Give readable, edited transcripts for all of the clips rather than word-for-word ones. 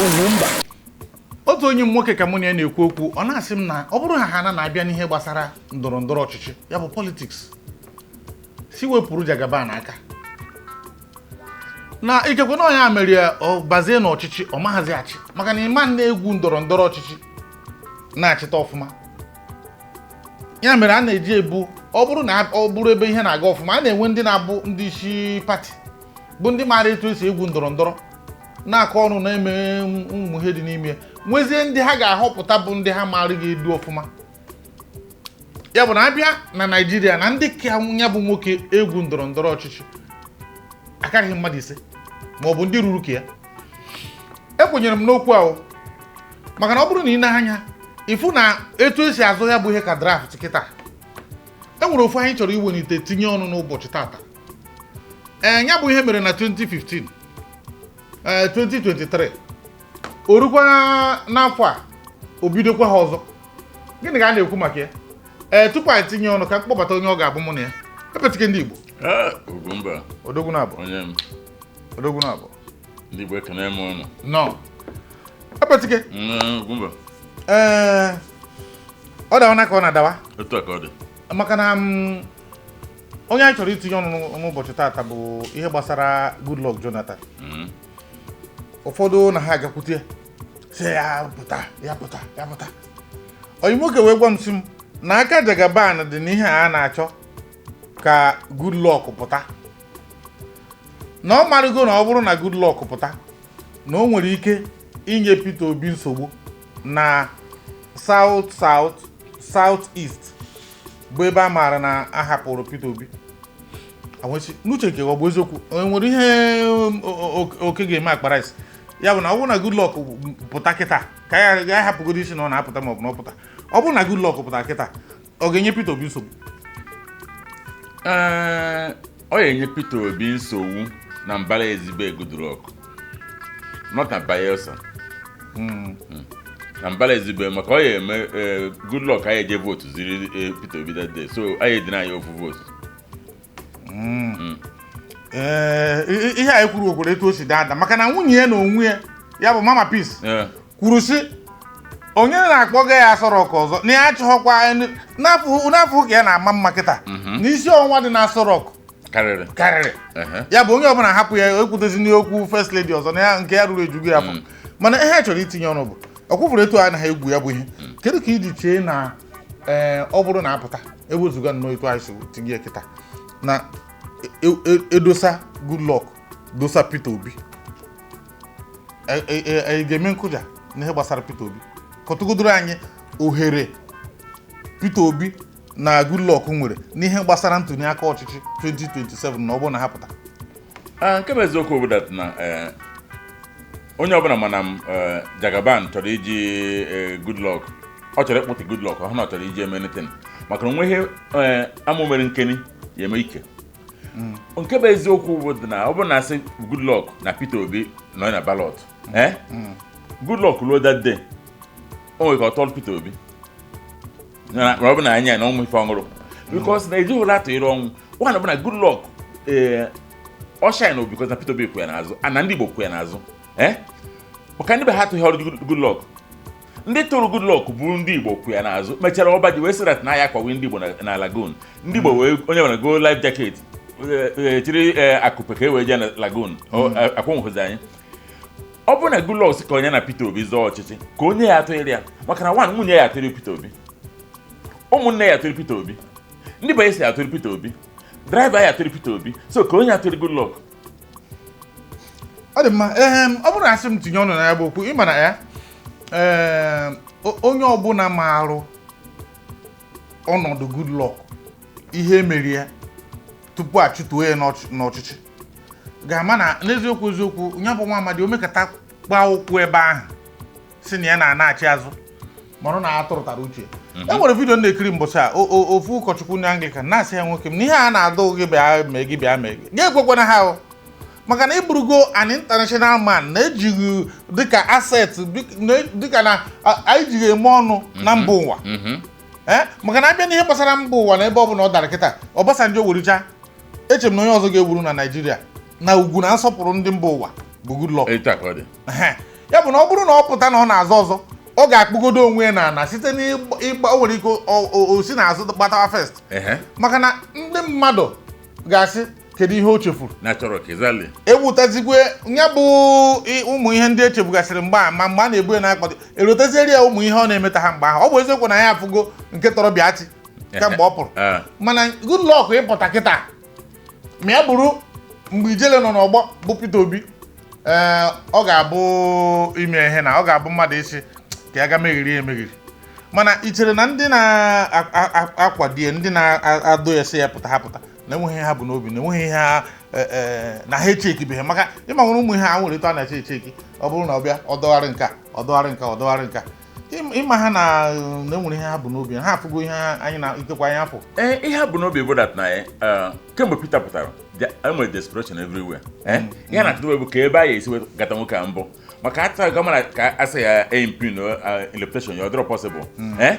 Ugwumba. Otu onye m nwoke ka mụ na ya na-ekwu okwu, ọ na-asị m na ọ bụrụ na ha na-abịa n'ihe gbasara ndọrọ ndọrọ ọchịchị, ya bụ politics, si wepụrụ Jagaban aka na ikekwe na ọnya mere ya ọ bazie n'ọchịchị, ọ maghazi achị, maka na ịma na-egwu ndọrọ ndọrọ ọchịchị na-achịta ọfụma. Ya mere a na-eji ebu, ọ bụrụ na ọ bụrụ ebe ihe na-aga ọfụma, a na-enwe ndị na-abụ ndị isi party, bụ ndị maara etu esi egwu ndọrọ ndọrọ, na-akọ ọnụ, na-eme ụmụ ihe dị n'ime ya, nwezie ndị ha ga-ahọpụta bụ ndị ha maara ga-edu ọfụma. Ya bụ na abịa na Naijiria, na ndị ka ya bụ nwoke egwu ndọrọ ndọrọ ọchịchị akarịghị mmadụ 5 ma ọ bụ ndị ruru ka ya. Ekwenyere m n'okwu ahụ, maka na ọ bụrụ na ị na-anya ịfụ na etu esi azụ ya bụ ihe ka draft kịta. E nwere ofu anyị chọrọ iwelite tinye ọnụ n'ụbọchị tata. Ee, ya bụ ihe mere na 2015, ee, 2023, o rukwa n'afọ a, o bidokwa ha ọzọ. Gịnị ka a na-ekwu maka ya? Ee, tupu anyị tinye ọnụ, ka mkpọbata onye ọ ga-abụ mụ na ya epetike ndị Igbo. Ah, Ugwumba. Odogwu na abụ. Onye m. Odogwu na abụ. Ndị Igbo, ekene m ụnụ. Nọ epetike. Ugwumba. Ee, ọ dawana ka ọ na-adawa. Otu a ka ọ dị. Maka na onye anyị chọrọ itinye ọnụ n'ụbọchị tata bụ ihe gbasara Goodluck Jonathan. Ụfọdụ na ha agakwute ya, sị ya pụta, ya pụta, ya pụta. Onye nwoke wee gwa m, sị m na aka Jagaban dị n'ihe a na-achọ ka Goodluck pụta, na ọ marụgo na ọ bụrụ na Goodluck pụta, na o nwere ike inye Peter Obi nsogbu na South, South, South East, bụ ebe a maara na a hapụrụ Peter Obi. Anwesị n'uche nke ọ bụ eziokwu, e nwere ihe oke ga-eme akpa rice. Ya bụ na ọ bụrụ na Goodluck pụta kịta, ka ya ga hapụgodo isi na ọ na-apụta ma ọ bụ na ọ pụta, ọ bụrụ na Goodluck pụta kịta, ọ ga-enye Peter Obi nsogbu? Ee, ọ ga-enye Peter Obi nsogbu na mbara ezigbo Goodluck, not na Bayelsa. Na mbara ezigbo, maka ọ ga-eme Goodluck anyị eje vote ziri Peter Obi that day, so anyị edina anyị ofu vote. Ee, ihe anyị kwuru okwere etu o si daa ada, maka na nwunye ya na onwe ya, ya bụ Mama Peace, kwuru sị onye na-akpọga ya Aso Rock ọzọ, na ya achọghọkwa n'afọ ka ya na-ama mma kịta n'isi ọnwa dị na Aso Rock karịrị. Karịrị. Ya bụ onye ọbụla hapụ ya, ekwutezi n'okwu first lady ọzọ, na ya nke ya ruru ejugo ya afọ. Mana ihe a chọrọ itinye ọnụ bụ ọkwụfụrụ etu a anaghị egwu ya bụ ihe. Kedu ka iji chee na ee, ọ bụrụ na apụta, ewezuga nnọọ etu anyị si tinye ya kịta, na edosa Goodluck, dosa Peter Obi, ga-eme nkụja n'ihe gbasara Peter Obi? Kọtụgodoro anyị ohere Peter Obi na Goodluck nwere n'ihe gbasara ntuli aka ọchịchị 2027, na ọ bụrụ na ha pụta. Ah, nke bụ eziokwu bụ that na onye ọbụla mana m Jagaban chọrọ iji Goodluck, ọ chọrọ ịkpụta Goodluck ọ hụ na ọ chọrọ iji eme anything, maka na onwe ihe amụ mere nkeni ya eme ike. Nke bụ eziokwu bụ na ọ bụrụ na asị Goodluck na Peter Obi nọ na ballot, Goodluck ruo that day, o nwere ka ọ tọrọ Peter Obi. Ma ọ bụ na anya na ụmụ ife ọṅụrụ, because na ejighị ụra atụnyere ọnwụ nwa bụ na Goodluck ee ọ shine o, because na Peter Obi kwụ ya n'azụ, na ndị Igbo kwụ ya n'azụ, maka ndị be ha atụghị ọrụ Goodluck. Ndị tụrụ Goodluck bụ ndị Igbo kwụ ya n'azụ. Mechara ọba ji wee sị that na ya akwawe ndị Igbo na lagoon, ndị Igbo wee onye nwere go life jacket, chiri akụpe ka e wee jee na lagoon akwụnwụzi anyị. Ọ bụrụ na Goodluck sị ka onye na Peter Obi zọọ ọchịchị, ka onye ya atụghịrị ya, maka na one, nwunye ya atụrụ Peter Obi, ụmụnne ya atụrụ Peter Obi, ndị be ya si atụrụ Peter Obi, driver ya atụrụ Peter Obi, so ka onye atụrụ Goodluck? Ọ dị mma. Ee, ọ bụrụ na asị m tinye ọnụ na ya bụ okwu, ịma na ya ee, onye ọbụla maarụ ọnọdụ Goodluck, ihe emeri ya tupu achụtuo ya n'ọchịchị, ga-ama na n'eziokwu eziokwu, ya bụ nwa amadi omekata gbaa ụkwụ ebe ahụ si na ya na-anachi azụ, marụ na atụrụtara uche. E nwere video m na-ekiri mbọchị a, ofu ụkọchukwu ndị Anglican na-asị ya, nwoke m, na ihe a na-adụ gị, bịa mee gị, bịa mee gị, ga-ekwekwana ha o, maka na ịbụrụgo an international man, na-ejighị dịka asset, dịka na anyị jighị eme ọnụ na mba ụwa. Ee, maka na abịa n'ihe gbasara mba ụwa, na ebe ọ bụla ọ dara kịta, Obasanjo werucha, eche m na onye ọzọ ga-ewuru na Naịjirịa na ugwu na nsọpụrụ ndị mba ụwa bụ Goodluck. Etu a ka ọ dị. Ehe. Ya bụ na ọ bụrụ na ọ pụta na ọ na-azọ ọzọ, ọ ga-akpụgodo onwe ya n'ala site n'ịgba. O nwere ike o si n'azụ gbatawa first, maka na ndị mmadụ ga-asị, kedu ihe o chefuru? Natural, exactly. Ewutazigwe ya bụ ụmụ ihe ndị echefugasịrị mgbe a, ma mgbe a na-ebu ya na-akpati, erotezieri ya ụmụ ihe ọ na-emeta ha mgbe ahụ. Ọ bụ eziokwu na ya afụgo nke tọrọ Biati kemgbe ọ pụrụ, mana Goodluck ịpụta kịta, ma ya bụrụ mgbe ijele nọ n'ọgbọ bụ Peter Obi, ee, ọ ga-abụ ime ihe na ọ ga-abụ mmadụ isi ka ya ga meghiri ya emeghiri. Mana ị chere na ndị na-akwadie, ndị na-adụ ya sị ya pụta, ha pụta, na enweghị ihe ha bụ n'obi, na enweghị ihe ha na ha echekibeghị? Maka ịma nwere ụmụ ihe ha nwere etu a na-eche echeki, ọ bụrụ na ọ bịa, ọ dọgharị nka, ọ dọgharị nka, ọ dọgharị nka. Ịma ha na enwere ihe ha bụ n'obi, ha afụgo ihe ha anyị na ikekwe anyị afọ. Ee, ihe a bụ n'obi bụ that na kemgbe Peter pụtara, enwere desperation everywhere. Ihe a na-achọta bụ ka ebe a ga-esi wee gata nwoke a mbụ, maka ata gọmana ka asị ya impugn reputation ya, ọ dịrọ possible. Ihe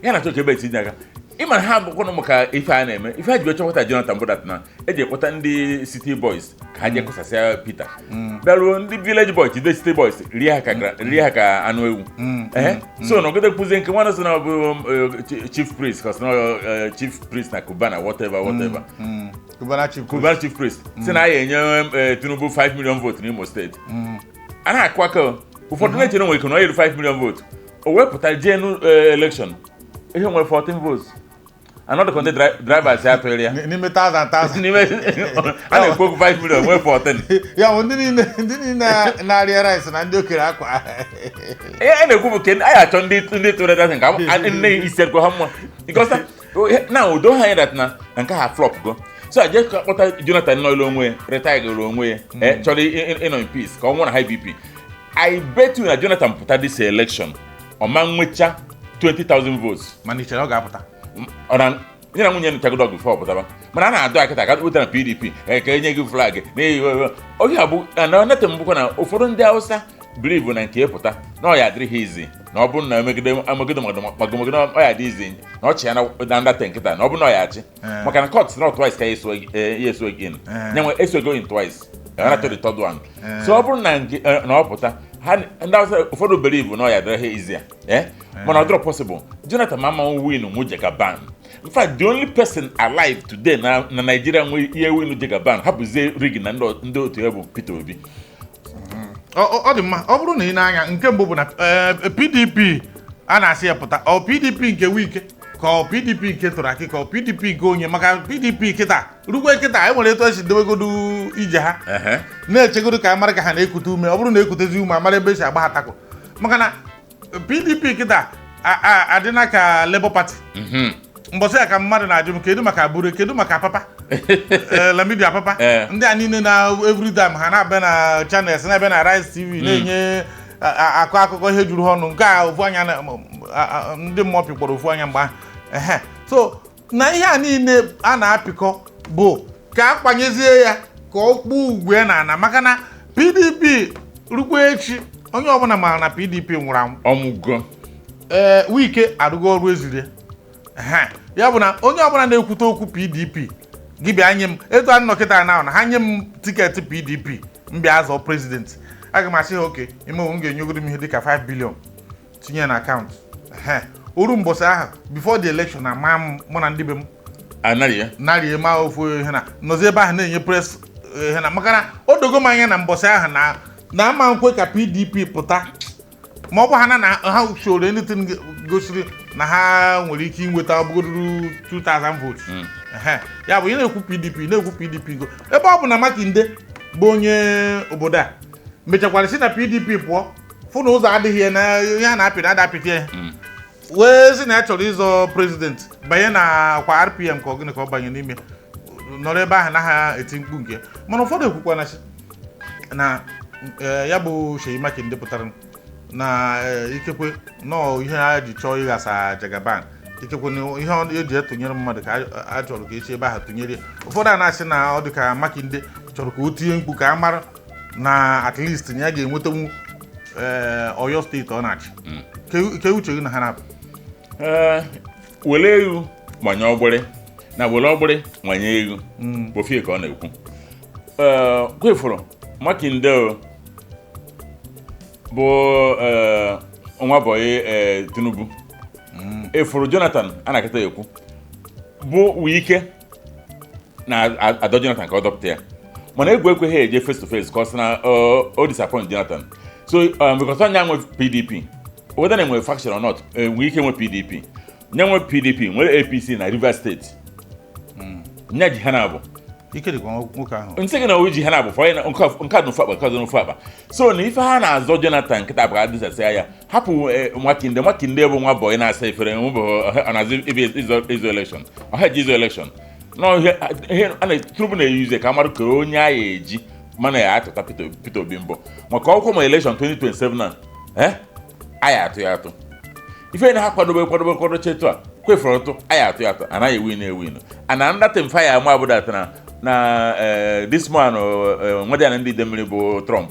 a na-achọ ka ebe etinye aka, ịma na ha bụkwanụ maka ife a na-eme, ife a ji wee chọpụta Jonathan bụ that na eji ekpọta ndị city boys ka ha jee kụsasịa Peter. Bịaruo, ndị village boys jide city boys, rie ha ka anụ ewu. Ee, so nọgide kwuzie nke nwanne sị na ọ bụ chief priest, ka ọ sị na chief priest na Cubana, whatever whatever. Cubana chief. Cubana chief priest si na a ya enye Tinubu 5 million vote n'Imo Steeti. A na-akụ aka o. Ụfọdụ na-echere nwere ike na ọ yiri 5 million vote, o wepụta jee nu election, ihe nwere 14 votes anọdụ ka ndị drivers ya atụghịrị ya. N'ime thousand thousand. N'ime a na-ekwu okwu 5 million, nwee 14. Ya bụ ndị niile na-arịa rice na ndị okere akwa. Ihe a na-ekwu bụ ka anyị achọ ndị tụrụ datin ka nne isi ekwe ha mma, because na udo ha that na nke ha flop go, so a jee ka kpọta Jonathan nọ onwe ya, retire goro onwe ya, chọrọ ịnọ in peace ka ọ nwụọ na high BP. I bet you na Jonathan pụta this election, ọ ma nwecha 20,000 votes. Mana i chere ọ ga-apụta? Ọ na ya na nwunye nụchagodo ọgụ before ọ pụtaba, mana a na-adọ akịta ka weta na PDP, ka enye gị flag n'ihi oge abụ na nete mbụkwa na ụfọdụ ndị Hausa believe na nke pụta na ọ ya adịrị ha izi, na ọ bụrụ na emegide emegide magomegide, ọ ya dị izi na ọchị ya na ndata nkịta, na ọ bụrụ na ọ ya achị, maka na court not twice ka ya eso again, nyanwe eso in twice, ya na the third one. So ọ bụrụ na nke na ọ pụta ha, ndị Hausa ụfọdụ believe na ọ ya adịrị ha izi a, mana ọ dịrọ possible. Jonathan mama win nwu Jagaban. In fact, the only person alive today na Nigeria nwe ihe win Jagaban, hapụzie rig na ndị otu ya, bụ Peter Obi. Ọ dị mma. Ọ bụrụ na ị na-anya, nke mbụ bụ na PDP a na-asị ya pụta, ọ PDP nke Wike ka ọ PDP nke Turaki ka ọ PDP nke onye? Maka PDP kịta rukwe kịta, e nwere etu esi dewegodu ije ha, na-echegodo ka a mara ka ha na-ekute ume. Ọ bụrụ na ekutezi ume, amara ebe esi agba ha takụ, maka na PDP kịta adịna ka Labour Party. Mbọsị ya ka mmadụ na-ajụ m, kedu maka Abure, kedu maka Papa Lamidi Apapa? Ndị a niile na every time ha na-abịa na Channels, na-abịa na Arise TV, na-enye akọ akụkọ ihe juru ha ọnụ, nke a ofu anya ndị mmụọ pịkpọrọ ofu anya mgbe ahụ. Ehe, so na ihe a niile a na-apịkọ bụ ka a kwanyezie ya ka ọ kpuo ugwu ya n'ala, maka na PDP rukwa echi, onye ọbụla maara na PDP nwụrụ anwụ. Ọmụgo. Ee, Wike arụgo ọrụ eziri ya. Ya bụ na onye ọbụla na-ekwute okwu PDP, gị bịa nye m etu a nnọkịta na ha nye m ticket PDP, m bịa zọọ president, aga m asị ha oke ime onwe m ga-enyegoro m ihe dịka 5 billion tinye na akaụntụ. Ehe, oru mbọsị ahụ before the election, ama m mụ na ndị be m anaghị ya. Narị ma ofu ihe na nọzi ebe ahụ na-enye press ihe na, maka na o dogo m anya na mbọsị ahụ na ama nkwe ka PDP pụta, ma ọ bụ ha na ha showed anything gosiri na ha nwere ike inweta ọbụgoduru 2000 votes. Ehe, ya bụ ị na-ekwu PDP, na-ekwu PDP go, ebe ọ bụ na Makinde bụ onye obodo a mechakwara si na PDP pụọ, fụ na ụzọ adịghị ya na ihe a na-apị na ada apịta ya, wee sị na ya chọrọ ịzọ president, banye na kwa RPM ka ọ gịnị ka ọ banye n'ime, nọrọ ebe ahụ na ha eti mkpu nke ya. Mana ụfọdụ ekwukwa na na ya bụ Seyi Makinde pụtara na ikekwe nọọ ihe ha ji chọọ ịghasa Jagaban, ikekwe na ihe ọ eji etụnyere mmadụ ka a chọrọ ka esi ebe ahụ tụnyere ya. Ụfọdụ a na-asị na ọ dị ka Makinde chọrọ ka o tinye mkpu ka a mara na at least na ya ga-enwetanwu Oyo Steeti ọ na-achị. Ke uche gị na ha na-abụ? Ee, were ewu manye ọgbịrị na were ọgbịrị manye ewu bofie ka ọ na-ekwu. Ee, kwefụrụ Makinde o. Bụ nwa bọyị Tinubu efuru Jonathan a na-akịta ekwu bụ Wike na-adọ Jonathan ka ọ dọpụta ya, mana egwu ekweghị eje face to face ka ọ sị na o disappoint Jonathan. So because onye nwe PDP, whether na enwe faction or not, Wike nwe PDP, nye nwe PDP, nwere APC na Rivers State, nya ji ha na-abụ. Ike dịkwa nwoke ahụ. Nsị gị na o ji ha na-abụ fọ nke a dị n'ofu akpa, nke a dị n'ofu akpa. So na ife ha na-azọ Jonathan nkịta bụ adịsasịa ya hapụ. Makinde, Makinde bụ nwa bọyị na-asa efere nwebụ, ọ na-azụ ebe ịzọ election, ọha ji ịzọ election nọ ihe a na Tinubu na-eyuze ka amarụ ka onye agha eji mana ya atụta Peter Obi mbọ maka ọkwụkwọ ma election 2027 na anyị atụ ya atụ. Ife na ha kwadobe kwadobe kwado chetu a kwefuru ụtụ anyị atụ ya atụ, anaghị ewin ewin ana ndata mfa ya ama abụdata na this man nwede ya na ndị ide mmiri bụ Trump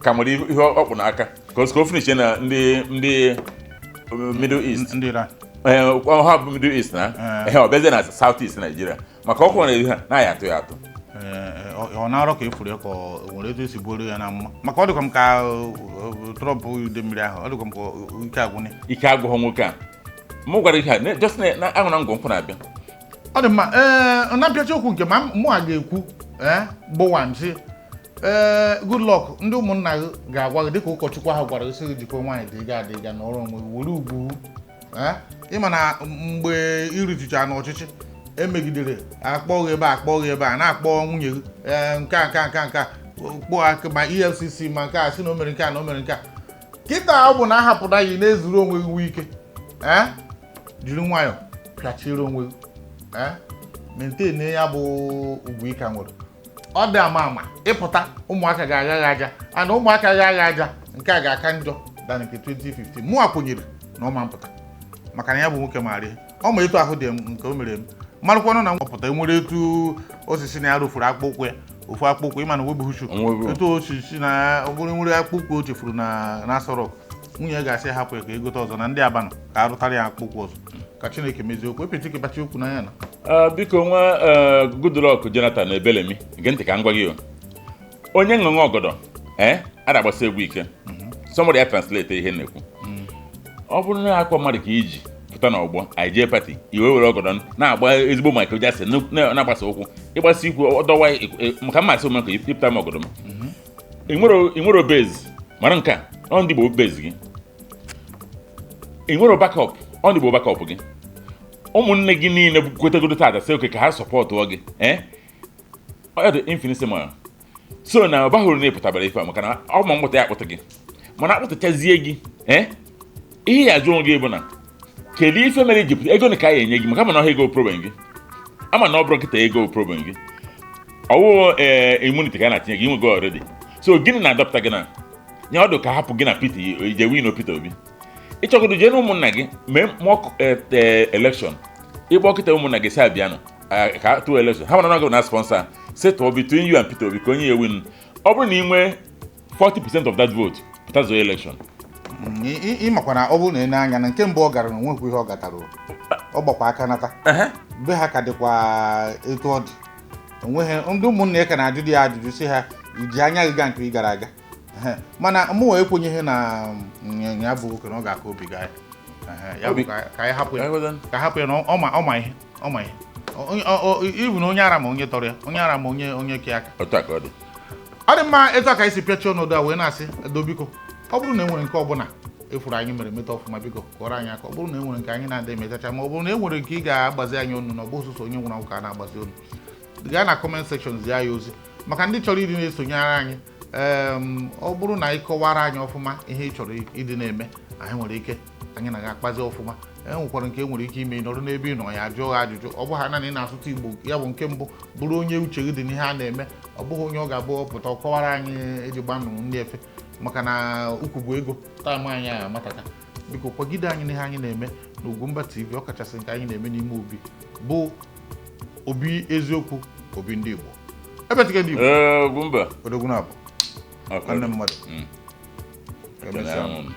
ka nwere ihe ọkpụ n'aka ka o finish na ndị Middle East. Ndị Iran. Ha bụ Middle East na ọ bịazie na South East Nigeria maka ọkwụ nwere ha na anyị atụ ya atụ. Ọ na-arọ ka efuru ya ka ọ nwere etu esi buoro ya na mma, maka ọ dịkwa m ka Trump ude mmiri ahụ, ọ dịkwa m ka ike agwụne. Ike agwụghọ nwoke a mụ gwara ihe a just na aṅụ na ngwọ nkwụ na-abịa. Ọ dị mma. Ee, na mpịachi okwu nke ma mụ a ga-ekwu, ee, gbụwa nsị, ee, Goodluck, ndị ụmụnna gị ga-agwa gị dịka ụkọchukwu ahụ gwara gị sị gị jikwa nwaanyị dịga adịga na ọrụ onwe gị, were ugwu. Ee, ịma na mgbe iritucha n'ọchịchị emegidere akpọ gị ebe a, akpọ gị ebe a, na-akpọ nwunye gị, ee, nke a nke a nke a nke a kpọọ aka ma EFCC ma nke a sị na o mere nke a na o mere nke a. Kịta ọ bụ na ahapụta gị na-ezuru onwe gị ike, ee, jiri nwayọọ pịachiri onwe gị, ee, maintain ya bụ ugwu ike nwere. Ọ dị ama ama ịpụta ụmụaka ga-agha gị aja, ana ụmụaka ga-agha aja nke a ga-aka njọ than nke 2015. Mụ kwenyere na ọ ma mpụta maka na ya bụ nwoke maara ihe ọ ma etu ahụ dị m nke o mere m marakwanụ na ọ pụta enwere etu osisi na ya rụfuru akpụ ụkwụ ya, ofu akpụ ụkwụ, ịma na onwebeghị shu. Onwebeghị. Etu osisi na ọ bụrụ nwere akpụ ụkwụ o chefuru na Aso Rock, nwunye ya ga-asị hapụ ya ka egote ọzọ na ndị abanụ ka arụtara ya akpụ ụkwụ ọzọ. Ka Chineke mezie okwu epeti kebachi okwu n'anya na Biko nwa Goodluck Jonathan Ebelemi, gee ntị ka m gwa gị o. Onye ṅụṅụ ọgọdọ a na-agbasi egwu ike. Somebody ya translate ihe m na-ekwu. Ọ bụrụ na akwa mmadụ ka iji pụta n'ọgbọ anyị jee party, iwe were ọgọdọ na-agba ezigbo Michael Jackson na-agbasa ụkwụ ịgbasa ikwu ọdọwa maka mmasị omume ka ịpụta m ọgọdọ m. Ị nwere base mara nke a, ọ ndị Igbo base gị. Ị nwere backup, ọ ndị Igbo backup gị. Ụmụnne gị niile kwetegodo tata sị oke ka ha supportụọ gị, ọ dị infinitesimal. So na ọ bahụrụ na ịpụtabara ife a maka na ọ ma mkpụta ya akpụta gị, mana akpụtachazie gị, ihe ya ajụ onwe gị bụ na kedu ife mere iji pụta ego na ka a enye gị, maka ama na ọha ego problem gị, ama na ọ bụrụ kịta ego problem gị ọwụ ee immunity ka a na-atinye gị inwego already. So gịnị na-adọpụta gị na nye ọdụ ka hapụ gị na Peter ije win Peter Obi? Ịchọgodo jee na ụmụnna gị mee mock election, ịkpọ kịta ụmụnna gị si abịanụ ka a tụọ election, ha mara na ọ na sponsor settle between you and Peter Obi ka onye ya win. Ọ bụrụ na ị nwee 40% of that vote, pụta zọọ election. Ịmakwa na ọ bụrụ na ị na-anya na nke mbụ ọ gara na onwekwa ihe ọ gatara o. Ọ gbakwa aka nata be ha ka dịkwa etu ọ dị, onweghị ndị ụmụnna ya ka na-ajụ di ya ajụjụ si ha iji anya gị gaa nke ị gara aga. Ehe. Mana mụ ekwenyeghị na ya bụ nwoke na ọ ga-aka obi gaa ya. Ehe, ya bụ Obi- ka anyị hapụ ya, ka hapụ ya na ọ ma ihe, ọ ma ihe. Ịbụ na onye ara ma onye tọrọ ya, onye ara ma onye ke aka. Otu a ka ọ dị. Ọ dị mma. Etu a ka anyị si pịachie ọnọdụ a wee na-asị edo, biko, ọ bụrụ na e nwere nke ọbụla efuru anyị mere meta ọfụma, biko kọrọ anyị aka. Ọ bụrụ na e nwere nke anyị na-adị emetacha, ma ọ bụrụ na e nwere nke ị ga-agbazi anyị onu, na ọ bụ sọsọ onye nwụrụ anwụ ka a na-agbazi onu, gaa na comment section zie anyị ozi. Maka ndị chọrọ ịdị na-esonyere anyị, ọ bụrụ na ị kọwara anyị ọfụma ihe ị chọrọ ịdị na-eme, anyị nwere ike anyị na ga-akpazi ọfụma. E nwekwara nke e nwere ike ime ịnọrọ n'ebe ị nọ ya jụọ gị ajụjụ. Ọ bụghị naanị ị na-asụtụ Igbo, ya bụ nke mbụ bụrụ onye uche gị dị n'ihe a na-eme. Ọ bụghị onye ọ ga-abụ ọ pụta ọ kọwara anyị eji gba nnụnụ ndị efe, maka na ukwu bụ ego time anyị a amataka. Biko kwagide anyị n'ihe anyị na-eme na Ugwumba TV, ọ kachasị nke anyị na-eme n'ime obi bụ obi eziokwu, obi ndị Igbo, ebetike ndị Igbo. Ee, Ugwumba. Odogwu na abụ Ọ ka nwanne dị. mmadụ. Ka emesịa. Ekele m.